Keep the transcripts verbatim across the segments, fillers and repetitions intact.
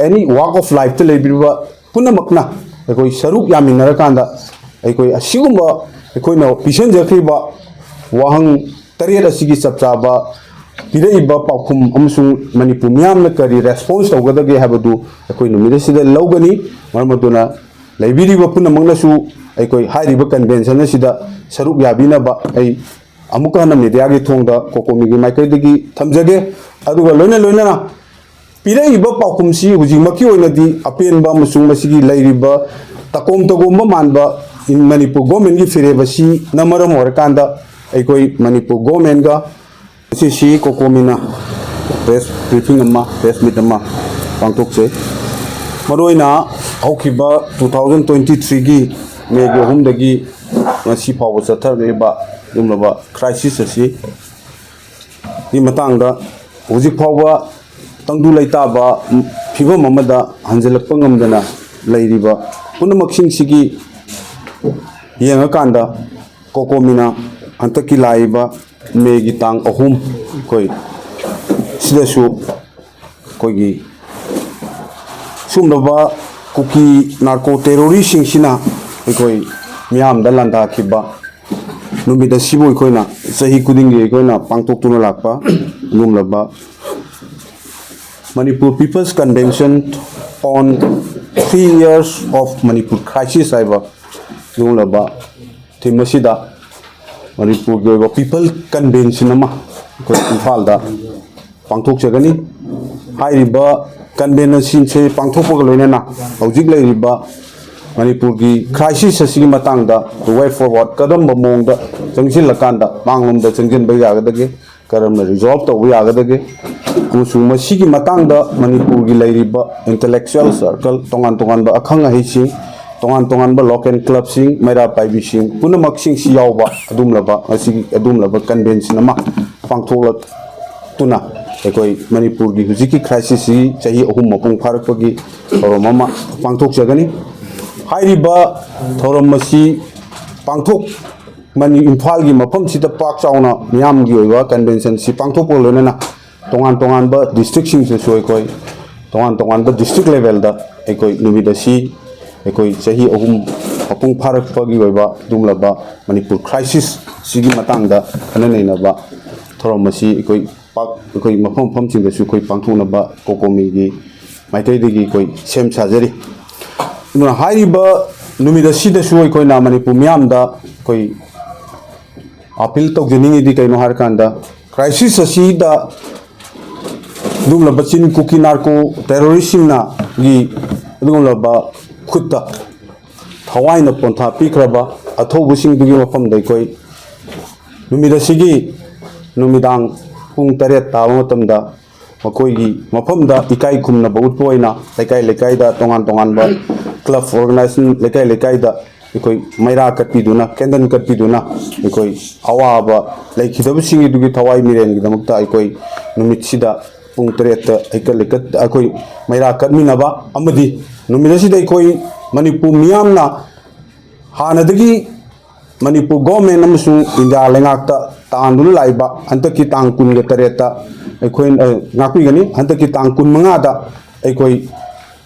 any walk of lifeꯇ ꯂꯩꯕꯤꯔꯤꯕ ꯄꯨꯝꯅꯃꯛꯅ ꯑꯩꯈꯣꯏ ꯁꯔꯨꯛ ꯌꯥꯃꯤꯟꯅꯔꯀꯥꯟꯗ ꯑꯩꯈꯣꯏ ꯑꯁꯤꯒꯨꯝꯕ ꯑꯩꯈꯣꯏꯅ ꯄꯤꯁꯤꯟꯖꯈ꯭ꯔꯤꯕ ꯋꯥꯍꯪ ꯇꯔꯦꯠ ꯑꯁꯤꯒꯤ ꯆꯞ ꯆꯥꯕ ꯄꯤꯔꯛꯏꯕ ꯄꯥꯎꯈꯨꯝ ꯑꯃꯁꯨꯡ ꯃꯅꯤꯄꯨꯔ ꯃꯤꯌꯥꯝꯅ ꯀꯔꯤ response ꯇꯧꯒꯗꯒꯦ ꯍꯥꯏꯕꯗꯨ ꯑꯩꯈꯣꯏ ꯅꯨꯃꯤꯠ ꯑꯁꯤꯗ ꯂꯧꯒꯅꯤ꯫ ꯃꯔꯝ ꯑꯗꯨꯅ ꯂꯩꯕꯤꯔꯤꯕ ꯄꯨꯝꯅꯃꯛꯅꯁꯨ ꯑꯩꯈꯣꯏ ꯍꯥꯏꯔꯤꯕ convention ꯑꯁꯤꯗ ꯁꯔꯨꯛ ꯌꯥꯕꯤꯅꯕ ꯑꯩ ꯑꯃꯨꯛꯀ ꯍꯟꯅ mediaꯒꯤ ꯊꯣꯡꯗ ꯀꯣꯀꯣꯃꯤꯒꯤ ꯃꯥꯏꯀꯩꯗꯒꯤ ꯊꯝꯖꯒꯦ꯫ ꯑꯗꯨꯒ ꯂꯣꯏꯅ ꯂꯣꯏꯅꯅ ꯄꯤꯔꯛꯏꯕ ꯄꯥꯎꯈꯨꯝꯁꯤ ꯍꯧꯖꯤꯛꯃꯛꯀꯤ ꯑꯣꯏꯅꯗꯤ ꯑꯄꯦꯟꯕ ꯑꯃꯁꯨꯡ ꯃꯁꯤꯒꯤ ꯂꯩꯔꯤꯕ ꯇꯀꯣꯝ ꯇꯀꯣꯝꯕ ꯃꯥꯟꯕ ꯃꯅꯤꯄꯨꯔ governmentꯀꯤ ꯐꯤꯔꯦꯞ ꯑꯁꯤꯅ ꯃꯔꯝ ꯑꯣꯏꯔꯀꯥꯟꯗ ꯑꯩꯈꯣꯏ ꯃꯅꯤꯄꯨꯔ governmentꯒ ꯉꯁꯤꯁꯤ ꯀꯣꯀꯣꯃꯤꯅ press briefing ꯑꯃ, press meet ꯑꯃ ꯄꯥꯡꯊꯣꯛꯆꯩ꯫ ꯃꯔꯨꯑꯣꯏꯅ ꯍꯧꯈꯤꯕ two thousand twenty threeꯒꯤ Mayꯒꯤ ꯑꯍꯨꯝꯗꯒꯤ ꯉꯁꯤ ꯐꯥꯎꯕ ꯆꯠꯊꯔꯛꯂꯤꯕ ꯑꯗꯨꯒꯨꯝꯂꯕ crisis ꯑꯁꯤ ꯒꯤ ꯃꯇꯥꯡꯗ ꯍꯧꯖꯤꯛ ꯐꯥꯎꯕ ꯇꯪꯗꯨ ꯂꯩꯇꯥꯕ ꯐꯤꯕꯝ ꯑꯃꯗ ꯍꯟꯖꯤꯜꯂꯛꯄ ꯉꯝꯗꯅ ꯂꯩꯔꯤꯕ ꯄꯨꯝꯅꯃꯛꯁꯤꯡꯁꯤꯒꯤ ꯌꯦꯡꯉꯀꯥꯟꯗ ꯀꯣꯀꯣꯃꯤꯅ ꯍꯟꯗꯛꯀꯤ ꯂꯥꯛꯏꯕ Mayꯒꯤ ꯇꯥꯡ ꯑꯍꯨꯝ ꯑꯩꯈꯣꯏ ꯁꯤꯗꯁꯨ ꯑꯩꯈꯣꯏꯒꯤ ꯁꯨꯝꯂꯕ ꯀꯨꯀꯤ narco terroristꯁꯤꯡꯁꯤꯅ ꯑꯩꯈꯣꯏ ꯃꯤꯌꯥꯝꯗ ꯂꯥꯟꯗꯥꯈꯤꯕ ꯅꯨꯃꯤꯠ ꯑꯁꯤꯕꯨ ꯑꯩꯈꯣꯏꯅ ꯆꯍꯤ ꯈꯨꯗꯤꯡꯒꯤ ꯑꯩꯈꯣꯏꯅ ꯄꯥꯡꯊꯣꯛꯇꯨꯅ ꯂꯥꯛꯄ ꯑꯗꯨꯒꯨꯝꯂꯕ Manipur People's Convention on Three Years of Manipur Crisis ꯍꯥꯏꯕ ꯑꯗꯨꯒꯨꯝꯂꯕ theme ꯑꯁꯤꯗ ꯃꯅꯤꯄꯨꯔꯒꯤ ꯑꯣꯏꯕ People Convention ꯑꯃ ꯑꯩꯈꯣꯏ ꯏꯝꯐꯥꯜꯗ ꯄꯥꯡꯊꯣꯛꯆꯒꯅꯤ꯫ ꯍꯥꯏꯔꯤꯕ conventionꯁꯦ ꯄꯥꯡꯊꯣꯛꯄꯒ ꯂꯣꯏꯅꯅ ꯍꯧꯖꯤꯛ ꯂꯩꯔꯤꯕ ꯃꯅꯤꯄꯨꯔꯒꯤ crisis ꯑꯁꯤꯒꯤ ꯃꯇꯥꯡꯗ the way forward ꯀꯔꯝꯕ ꯃꯑꯣꯡꯗ ꯆꯪꯁꯤꯜꯂꯀꯥꯟꯗ ꯃꯥꯡꯂꯣꯝꯗ ꯆꯪꯁꯤꯟꯕ ꯌꯥꯒꯗꯒꯦ, ꯀꯔꯝꯅ resolve ꯇꯧꯕ ꯌꯥꯒꯗꯒꯦ ꯑꯃꯁꯨꯡ ꯃꯁꯤꯒꯤ ꯃꯇꯥꯡꯗ ꯃꯅꯤꯄꯨꯔꯒꯤ ꯂꯩꯔꯤꯕ intellectual circle, ꯇꯣꯉꯥꯟ ꯇꯣꯉꯥꯟꯕ ꯑꯈꯪ ꯑꯍꯩꯁꯤꯡ, ꯇꯣꯉꯥꯟ ꯇꯣꯉꯥꯟꯕ local clubꯁꯤꯡ, ꯃꯩꯔꯥ ꯄꯥꯏꯕꯤꯁꯤꯡ ꯄꯨꯝꯅꯃꯛꯁꯤꯡꯁꯤ ꯌꯥꯎꯕ ꯑꯗꯨꯒꯨꯝꯂꯕ ꯉꯁꯤꯒꯤ ꯑꯗꯨꯒꯨꯝꯂꯕ convention ꯑꯃ ꯄꯥꯡꯊꯣꯛꯂꯛꯇꯨꯅ ꯑꯩꯈꯣꯏ ꯃꯅꯤꯄꯨꯔꯒꯤ ꯍꯧꯖꯤꯛꯀꯤ crisisꯁꯤ ꯆꯍꯤ ꯑꯍꯨꯝ ꯃꯄꯨꯡ ꯐꯥꯔꯛꯄꯒꯤ ꯊꯧꯔꯝ ꯑꯃ ꯄꯥꯡꯊꯣꯛꯆꯒꯅꯤ꯫ ꯍꯥꯏꯔꯤꯕ ꯊꯧꯔꯝ ꯑꯁꯤ ꯄꯥꯡꯊꯣꯛ ꯃꯅꯤ-, ꯏꯝꯐꯥꯜꯒꯤ ꯃꯐꯝꯁꯤꯗ ꯄꯥꯛ ꯆꯥꯎꯅ ꯃꯤꯌꯥꯝꯒꯤ ꯑꯣꯏꯕ conventionꯁꯤ ꯄꯥꯡꯊꯣꯛꯄꯒ ꯂꯣꯏꯅꯅ ꯇꯣꯉꯥꯟ ꯇꯣꯉꯥꯟꯕ districtꯁꯤꯡꯗꯁꯨ ꯑꯩꯈꯣꯏ ꯇꯣꯉꯥꯟ ꯇꯣꯉꯥꯟꯕ district levelꯗ ꯑꯩꯈꯣꯏ ꯅꯨꯃꯤꯠ ꯑꯁꯤ ꯑꯩꯈꯣꯏ ꯆꯍꯤ ꯑꯍꯨꯝ ꯃꯄꯨꯡ ꯐꯥꯔꯛꯄꯒꯤ ꯑꯣꯏꯕ ꯑꯗꯨꯒꯨꯝꯂꯕ ꯃꯅꯤꯄꯨꯔ crisis ꯁꯤꯒꯤ ꯃꯇꯥꯡꯗ ꯈꯟꯅ ꯅꯩꯅꯕ ꯊꯧꯔꯝ ꯑꯁꯤ ꯑꯩꯈꯣꯏ ꯄꯥꯛ-, ꯑꯩꯈꯣꯏ ꯃꯐꯝ ꯃꯐꯝꯁꯤꯡꯗꯁꯨ ꯑꯩꯈꯣꯏ ꯄꯥꯡꯊꯣꯛꯅꯕ ꯀꯣꯀꯣꯃꯤꯒꯤ ꯃꯥꯏꯀꯩꯗꯒꯤ ꯑꯩꯈꯣꯏ ꯁꯦꯝ ꯁꯥꯖꯔꯤ꯫ ꯑꯗꯨꯅ ꯍꯥꯏꯔꯤꯕ ꯅꯨꯃꯤꯠ ꯑꯁꯤꯗꯁꯨ ꯑꯩꯈꯣꯏꯅ ꯃꯅꯤꯄꯨꯔ ꯃꯤꯌꯥꯝꯗ ꯑꯩꯈꯣꯏ appeal ꯇꯧꯖꯅꯤꯡꯉꯤꯗꯤ ꯀꯩꯅꯣ ꯍꯥꯏꯔꯀꯥꯟꯗ, crisis ꯑꯁꯤꯗ ꯑꯗꯨꯒꯨꯝꯂꯕ ꯆꯤꯟ ꯀꯨꯀꯤ narco terroristꯁꯤꯡꯅꯒꯤ ꯑꯗꯨꯒꯨꯝꯂꯕ ꯈꯨꯠꯇ ꯊꯋꯥꯏꯅ ꯄꯣꯟꯊꯥ ꯄꯤꯈ꯭ꯔꯕ ꯑꯊꯧꯕꯁꯤꯡꯗꯨꯒꯤ ꯃꯐꯝꯗ ꯑꯩꯈꯣꯏ ꯅꯨꯃꯤꯠ ꯑꯁꯤꯒꯤ ꯅꯨꯃꯤꯗꯥꯡ ꯄꯨꯡ ꯇꯔꯦꯠ ꯇꯥꯕ ꯃꯇꯝꯗ ꯃꯈꯣꯏꯒꯤ ꯃꯐꯝꯗ ꯏꯀꯥꯏ ꯈꯨꯝꯅꯕ ꯎꯠꯄ ꯑꯣꯏꯅ ꯂꯩꯀꯥꯏ ꯂꯩꯀꯥꯏꯗ, ꯇꯣꯉꯥꯟ ꯇꯣꯉꯥꯟꯕ club organization ꯂꯩꯀꯥꯏ ꯂꯩꯀꯥꯏꯗ ꯑꯩꯈꯣꯏ ꯃꯩꯔꯥ ꯀꯠꯄꯤꯗꯨꯅ, candle ꯀꯠꯄꯤꯗꯨꯅ, ꯑꯩꯈꯣꯏ ꯑꯋꯥꯕ ꯂꯩꯈꯤꯗꯕꯁꯤꯡꯒꯤꯗꯨꯒꯤ ꯊꯋꯥꯏ ꯃꯤꯔꯦꯟꯒꯤꯗꯃꯛꯇ ꯑꯩꯈꯣꯏ ꯅꯨꯃꯤꯠꯁꯤꯗ ꯄꯨꯡ ꯇꯔꯦꯠꯇ ꯍꯩꯀꯠ ꯂꯩꯀꯠ ꯑꯩꯈꯣꯏ ꯃꯩꯔꯥ ꯀꯠꯃꯤꯟꯅꯕ ꯑꯃꯗꯤ ꯅꯨꯃꯤꯠ ꯑꯁꯤꯗ ꯑꯩꯈꯣꯏ ꯃꯅꯤꯄꯨꯔ ꯃꯤꯌꯥꯝꯅ ꯍꯥꯟꯅꯗꯒꯤ ꯃꯅꯤꯄꯨꯔ government ꯑꯃꯁꯨꯡ ꯏꯟꯗꯤꯌꯥ ꯂꯩꯉꯥꯛꯇ ꯇꯥꯡꯗꯨꯅ ꯂꯥꯛꯏꯕ ꯍꯟꯗꯛꯀꯤ ꯇꯥꯡ ꯀꯨꯟꯒ ꯇꯔꯦꯠꯇ ꯑꯩꯈꯣꯏ, ꯑ, ꯉꯥꯛꯄꯤꯒꯅꯤ, ꯍꯟꯗꯛꯀꯤ ꯇꯥꯡ ꯀꯨꯟꯃꯉꯥꯗ ꯑꯩꯈꯣꯏ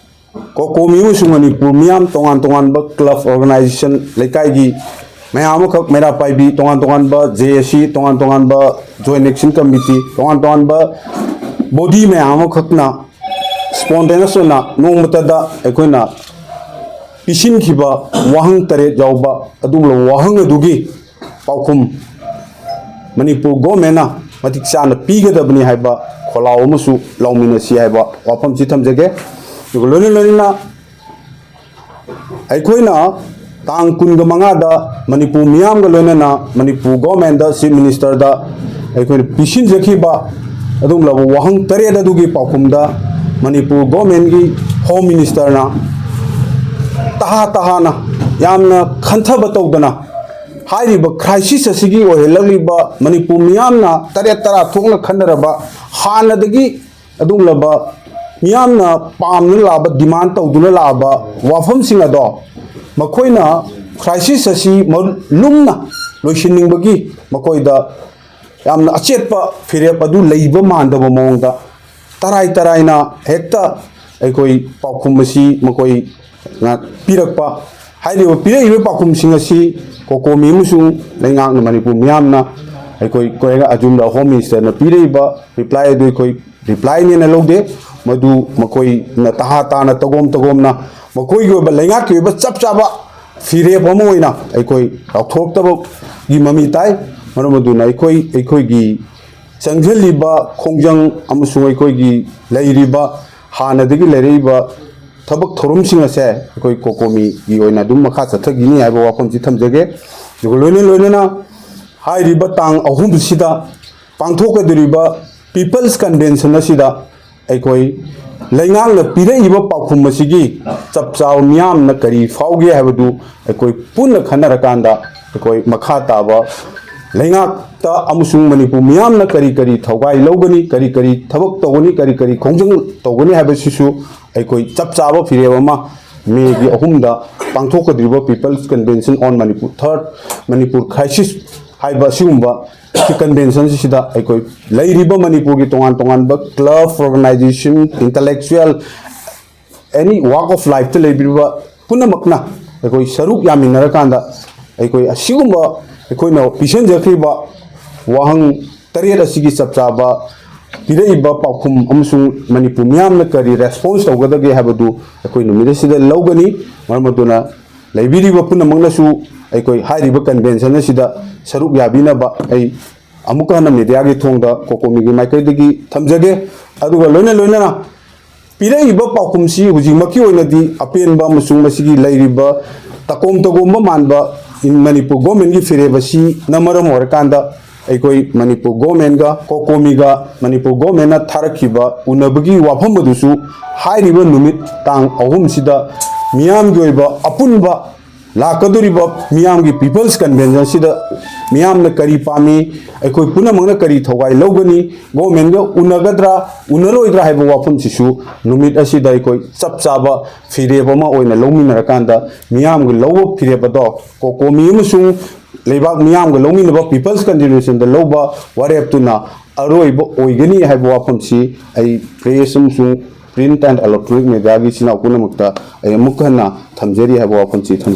ꯀꯣꯀꯣꯃꯤ ꯑꯃꯁꯨꯡ ꯃꯅꯤꯄꯨꯔ ꯃꯤꯌꯥꯝ ꯇꯣꯉꯥꯟ ꯇꯣꯉꯥꯟꯕ club organization, ꯂꯩꯀꯥꯏꯒꯤ ꯃꯌꯥꯝ ꯑꯃꯈꯛ, ꯃꯩꯔꯥ ꯄꯥꯏꯕꯤ, ꯇꯣꯉꯥꯟ ꯇꯣꯉꯥꯟꯕ JAC, ꯇꯣꯉꯥꯟ ꯇꯣꯉꯥꯟꯕ Joint Action Committee, ꯇꯣꯉꯥꯟ ꯇꯣꯉꯥꯟꯕ body ꯃꯌꯥꯝ ꯑꯃꯈꯛꯅ spontaneous ꯑꯣꯏꯅ ꯅꯣꯡꯃꯇꯗ ꯑꯩꯈꯣꯏꯅ ꯄꯤꯁꯤꯟꯈꯤꯕ ꯋꯥꯍꯪ ꯇꯔꯦꯠ ꯌꯥꯎꯕ ꯑꯗꯨꯒꯨꯝꯂꯕ ꯋꯥꯍꯪ ꯑꯗꯨꯒꯤ ꯄꯥꯎꯈꯨꯝ ꯃꯅꯤꯄꯨꯔ governmentꯅ ꯃꯇꯤꯛ ꯆꯥꯅ ꯄꯤꯒꯗꯕꯅꯤ ꯍꯥꯏꯕ ꯈꯣꯜꯂꯥꯎ ꯑꯃꯁꯨ ꯂꯥꯎꯃꯤꯟꯅꯁꯤ ꯍꯥꯏꯕ ꯋꯥꯐꯝꯁꯤ ꯊꯝꯖꯒꯦ꯫ ꯑꯗꯨꯒ ꯂꯣꯏꯅ ꯂꯣꯏꯅꯅ ꯑꯩꯈꯣꯏꯅ ꯇꯥꯡ ꯀꯨꯟꯒ ꯃꯉꯥꯗ ꯃꯅꯤꯄꯨꯔ ꯃꯤꯌꯥꯝꯒ ꯂꯣꯏꯅꯅ ꯃꯅꯤꯄꯨꯔ governmentꯗ, Chief Ministerꯗ ꯑꯩꯈꯣꯏꯅ ꯄꯤꯁꯤꯟꯖꯈꯤꯕ ꯑꯗꯨꯒꯨꯝꯂꯕ ꯋꯥꯍꯪ ꯇꯔꯦꯠ ꯑꯗꯨꯒꯤ ꯄꯥꯎꯈꯨꯝꯗ ꯃꯅꯤꯄꯨꯔ governmentꯀꯤ Home Ministerꯅ ꯇꯍꯥ ꯇꯍꯥꯅ, ꯌꯥꯝꯅ ꯈꯟꯊꯕ ꯇꯧꯗꯅ, ꯍꯥꯏꯔꯤꯕ crisis ꯑꯁꯤꯒꯤ ꯑꯣꯏꯍꯜꯂꯛꯂꯤꯕ ꯃꯅꯤꯄꯨꯔ ꯃꯤꯌꯥꯝꯅ ꯇꯔꯦꯠ ꯇꯔꯥ ꯊꯣꯛꯅ ꯈꯟꯅꯔꯕ, ꯍꯥꯟꯅꯗꯒꯤ ꯑꯗꯨꯒꯨꯝꯂꯕ ꯃꯤꯌꯥꯝꯅ ꯄꯥꯝꯗꯨꯅ ꯂꯥꯛꯑꯕ, demand ꯇꯧꯗꯨꯅ ꯂꯥꯛꯑꯕ ꯋꯥꯐꯝꯁꯤꯡ ꯑꯗꯣ ꯃꯈꯣꯏꯅ crisis ꯑꯁꯤ ꯃ-, ꯂꯨꯝꯅ ꯂꯣꯏꯁꯤꯟꯅꯤꯡꯕꯒꯤ ꯃꯈꯣꯏꯗ ꯌꯥꯝꯅ ꯑꯆꯦꯠꯄ ꯐꯤꯔꯦꯞ ꯑꯗꯨ ꯂꯩꯕ ꯃꯥꯟꯗꯕ ꯃꯑꯣꯡꯗ ꯇꯔꯥꯏ ꯇꯔꯥꯏꯅ ꯍꯦꯛꯇ ꯑꯩꯈꯣꯏ ꯄꯥꯎꯈꯨꯝ ꯑꯁꯤ ꯃꯈꯣꯏꯅ ꯄꯤꯔꯛꯄ꯫ ꯍꯥꯏꯔꯤꯕ ꯄꯤꯔꯛꯏꯕ ꯄꯥꯎꯈꯨꯝꯁꯤꯡ ꯑꯁꯤ ꯀꯣꯀꯣꯃꯤ ꯑꯃꯁꯨꯡ ꯂꯩꯉꯥꯛꯅ ꯃꯅꯤꯄꯨꯔ ꯃꯤꯌꯥꯝꯅ ꯑꯩꯈꯣꯏ ꯀꯣꯔꯦꯒ ꯑꯖꯨꯝꯗ ꯍꯣꯝ ꯃꯤꯅꯤꯁꯇꯔꯅ ꯄꯤꯔꯛꯏꯕ ꯔꯤꯄ꯭ꯂꯥꯏ ꯑꯗꯨ ꯑꯩꯈꯣꯏ ꯔꯤꯄ꯭ꯂꯥꯏꯅꯦꯅ ꯂꯧꯗꯦ꯫ ꯃꯗꯨ ꯃꯈꯣꯏꯅ ꯇꯍꯥ ꯇꯥꯅ ꯇꯧꯒꯣꯝ ꯇꯧꯒꯣꯝꯅ ꯃꯈꯣꯏꯒꯤ ꯑꯣꯏꯕ ꯂꯩꯉꯥꯛꯀꯤ ꯑꯣꯏꯕ ꯆꯞ ꯆꯥꯕ ꯐꯤꯔꯦꯞ ꯑꯃ ꯑꯣꯏꯅ ꯑꯩꯈꯣꯏ ꯂꯥꯎꯊꯣꯔꯛꯇꯕꯒꯤ ꯃꯃꯤ ꯇꯥꯏ꯫ ꯃꯔꯝ ꯑꯗꯨꯅ ꯑꯩꯈꯣꯏ ꯑꯩꯈꯣꯏꯒꯤ ꯆꯪꯁꯤꯜꯂꯤꯕ ꯈꯣꯡꯖꯪ ꯑꯃꯁꯨꯡ ꯑꯩꯈꯣꯏꯒꯤ ꯂꯩꯔꯤꯕ ꯍꯥꯟꯅꯗꯒꯤ ꯂꯩꯔꯛꯏꯕ ꯊꯕꯛ ꯊꯧꯔꯝꯁꯤꯡ ꯑꯁꯦ ꯑꯩꯈꯣꯏ ꯀꯣꯀꯣꯃꯤꯒꯤ ꯑꯣꯏꯅ ꯑꯗꯨꯝ ꯃꯈꯥ ꯆꯠꯊꯈꯤꯅꯤ ꯍꯥꯏꯕ ꯋꯥꯐꯝꯁꯤ ꯊꯝꯖꯒꯦ꯫ ꯑꯗꯨꯒ ꯂꯣꯏꯅ ꯂꯣꯏꯅꯅ ꯍꯥꯏꯔꯤꯕ ꯇꯥꯡ ꯑꯍꯨꯝꯁꯤꯗ ꯄꯥꯡꯊꯣꯛꯀꯗꯧꯔꯤꯕ ꯄꯤꯄꯜꯁ ꯀꯟꯚꯦꯟꯁꯟ ꯑꯁꯤꯗ ꯑꯩꯈꯣꯏ ꯂꯩꯉꯥꯛꯅ ꯄꯤꯔꯛꯏꯕ ꯄꯥꯎꯈꯨꯝ ꯑꯁꯤꯒꯤ ꯆꯞ ꯆꯥꯕ ꯃꯤꯌꯥꯝꯅ ꯀꯔꯤ ꯐꯥꯎꯒꯦ ꯍꯥꯏꯕꯗꯨ ꯑꯩꯈꯣꯏ ꯄꯨꯟꯅ ꯈꯟꯅꯔꯀꯥꯟꯗ ꯑꯩꯈꯣꯏ ꯃꯈꯥ ꯇꯥꯕ ꯂꯩꯉꯥꯛꯇ ꯑꯃꯁꯨꯡ ꯃꯅꯤꯄꯨꯔ ꯃꯤꯌꯥꯝꯅ ꯀꯔꯤ ꯀꯔꯤ ꯊꯧꯒꯥꯏ ꯂꯧꯒꯅꯤ, ꯀꯔꯤ ꯀꯔꯤ ꯊꯕꯛ ꯇꯧꯒꯅꯤ, ꯀꯔꯤ ꯀꯔꯤ ꯈꯣꯡꯖꯪ ꯇꯧꯒꯅꯤ ꯍꯥꯏꯕꯁꯤꯁꯨ ꯑꯩꯈꯣꯏ ꯆꯞ ꯆꯥꯕ ꯐꯤꯔꯦꯞ ꯑꯃ ꯃꯦꯒꯤ ꯑꯍꯨꯝꯗ ꯄꯥꯡꯊꯣꯛꯀꯗꯧꯔꯤꯕ People's Convention on Manipur, Third Manipur Crisis ꯍꯥꯏꯕ ꯑꯁꯤꯒꯨꯝꯕ ꯀꯟꯚꯦꯟꯁꯟꯁꯤꯗ ꯑꯩꯈꯣꯏ ꯂꯩꯔꯤꯕ ꯃꯅꯤꯄꯨꯔꯒꯤ ꯇꯣꯉꯥꯟ ꯇꯣꯉꯥꯟꯕ club, organization, intellectual, any walk of lifeꯇ ꯂꯩꯕꯤꯔꯤꯕ ꯄꯨꯝꯅꯃꯛꯅ ꯑꯩꯈꯣꯏ ꯁꯔꯨꯛ ꯌꯥꯃꯤꯟꯅꯔꯀꯥꯟꯗ ꯑꯩꯈꯣꯏ ꯑꯁꯤꯒꯨꯝꯕ ꯑꯩꯈꯣꯏꯅ ꯄꯤꯁꯤꯟꯖꯈ꯭ꯔꯤꯕ ꯋꯥꯍꯪ ꯇꯔꯦꯠ ꯑꯁꯤꯒꯤ ꯆꯞ ꯆꯥꯕ ꯄꯤꯔꯛꯏꯕ ꯄꯥꯎꯈꯨꯝ ꯑꯃꯁꯨꯡ ꯃꯅꯤꯄꯨꯔ ꯃꯤꯌꯥꯝꯅ ꯀꯔꯤ ꯔꯦꯁꯄꯣꯟꯁ ꯇꯧꯒꯗꯒꯦ ꯍꯥꯏꯕꯗꯨ ꯑꯩꯈꯣꯏ ꯅꯨꯃꯤꯠ ꯑꯁꯤꯗ ꯂꯧꯒꯅꯤ꯫ ꯃꯔꯝ ꯑꯗꯨꯅ ꯂꯩꯕꯤꯔꯤꯕ ꯄꯨꯝꯅꯃꯛꯅꯁꯨ ꯑꯩꯈꯣꯏ ꯍꯥꯏꯔꯤꯕ ꯀꯟꯚꯦꯟꯁꯟ ꯑꯁꯤꯗ ꯁꯔꯨꯛ ꯌꯥꯕꯤꯅꯕ ꯑꯩ ꯑꯃꯨꯛꯀ ꯍꯟꯅ ꯃꯦꯗꯤꯌꯥꯒꯤ ꯊꯣꯡꯗ ꯀꯣꯀꯣꯃꯤꯒꯤ ꯃꯥꯏꯀꯩꯗꯒꯤ ꯊꯝꯖꯒꯦ꯫ ꯑꯗꯨꯒ ꯂꯣꯏꯅ ꯂꯣꯏꯅꯅ ꯄꯤꯔꯛꯏꯕ ꯄꯥꯎꯈꯨꯝꯁꯤ ꯍꯧꯖꯤꯛꯃꯛꯀꯤ ꯑꯣꯏꯅꯗꯤ ꯑꯄꯦꯟꯕ ꯑꯃꯁꯨꯡ ꯃꯁꯤꯒꯤ ꯂꯩꯔꯤꯕ ꯇꯀꯣꯝ ꯇꯀꯣꯝꯕ ꯃꯥꯟꯕ ꯃꯅꯤꯄꯨꯔ ꯒꯣꯔꯃꯦꯟꯒꯤ ꯐꯤꯔꯦꯞ ꯑꯁꯤꯅ ꯃꯔꯝ ꯑꯣꯏꯔꯀꯥꯟꯗ ꯑꯩꯈꯣꯏ ꯃꯅꯤꯄꯨꯔ ꯒꯣꯔꯃꯦꯟꯒ ꯀꯣꯀꯣꯃꯤꯒ ꯃꯅꯤꯄꯨꯔ ꯒꯣꯔꯃꯦꯟꯅ ꯊꯥꯔꯛꯈꯤꯕ ꯎꯅꯕꯒꯤ ꯋꯥꯐꯝ ꯑꯗꯨꯁꯨ ꯍꯥꯏꯔꯤꯕ ꯅꯨꯃꯤꯠ ꯇꯥꯡ ꯑꯍꯨꯝꯁꯤꯗ ꯃꯤꯌꯥꯝꯒꯤ ꯑꯣꯏꯕ ꯑꯄꯨꯟꯕ ꯂꯥꯛꯀꯗꯧꯔꯤꯕ ꯃꯤꯌꯥꯝꯒꯤ ꯄꯤꯄꯜꯁ ꯀꯟꯚꯦꯟꯁꯟꯁꯤꯗ ꯃꯤꯌꯥꯝꯅ ꯀꯔꯤ ꯄꯥꯝꯃꯤ, ꯑꯩꯈꯣꯏ ꯄꯨꯝꯅꯃꯛꯅ ꯀꯔꯤ ꯊꯧꯒꯥꯏ ꯂꯧꯒꯅꯤ, ꯒꯣꯔꯃꯦꯟꯒ ꯎꯅꯒꯗ꯭ꯔꯥ ꯎꯅꯔꯣꯏꯗ꯭ꯔꯥ ꯍꯥꯏꯕ ꯋꯥꯐꯝꯁꯤꯁꯨ ꯅꯨꯃꯤꯠ ꯑꯁꯤꯗ ꯑꯩꯈꯣꯏ ꯆꯞ ꯆꯥꯕ ꯐꯤꯔꯦꯞ ꯑꯃ ꯑꯣꯏꯅ ꯂꯧꯃꯤꯟꯅꯔꯀꯥꯟꯗ ꯃꯤꯌꯥꯝꯒꯤ ꯂꯧꯕ ꯐꯤꯔꯦꯞ ꯑꯗꯣ ꯀꯣꯀꯣꯃꯤ ꯑꯃꯁꯨꯡ ꯂꯩꯕꯥꯛ ꯃꯤꯌꯥꯝꯒ ꯂꯧꯃꯤꯟꯅꯕ people's continuationꯗ ꯂꯧꯕ ꯋꯥꯔꯦꯞꯇꯨꯅ ꯑꯔꯣꯏꯕ ꯑꯣꯏꯒꯅꯤ ꯍꯥꯏꯕ ꯋꯥꯐꯝꯁꯤ ꯑꯩ press ꯑꯃꯁꯨꯡ print and electronic mediaꯒꯤ ꯏꯆꯤꯟ ꯏꯅꯥꯎ ꯄꯨꯝꯅꯃꯛꯇ ꯑꯩ ꯑꯃꯨꯛ ꯍꯟꯅ ꯊꯝꯖꯔꯤ ꯍꯥꯏꯕ ꯋꯥꯐꯝꯁꯤ ꯊꯝꯖꯔꯤ꯫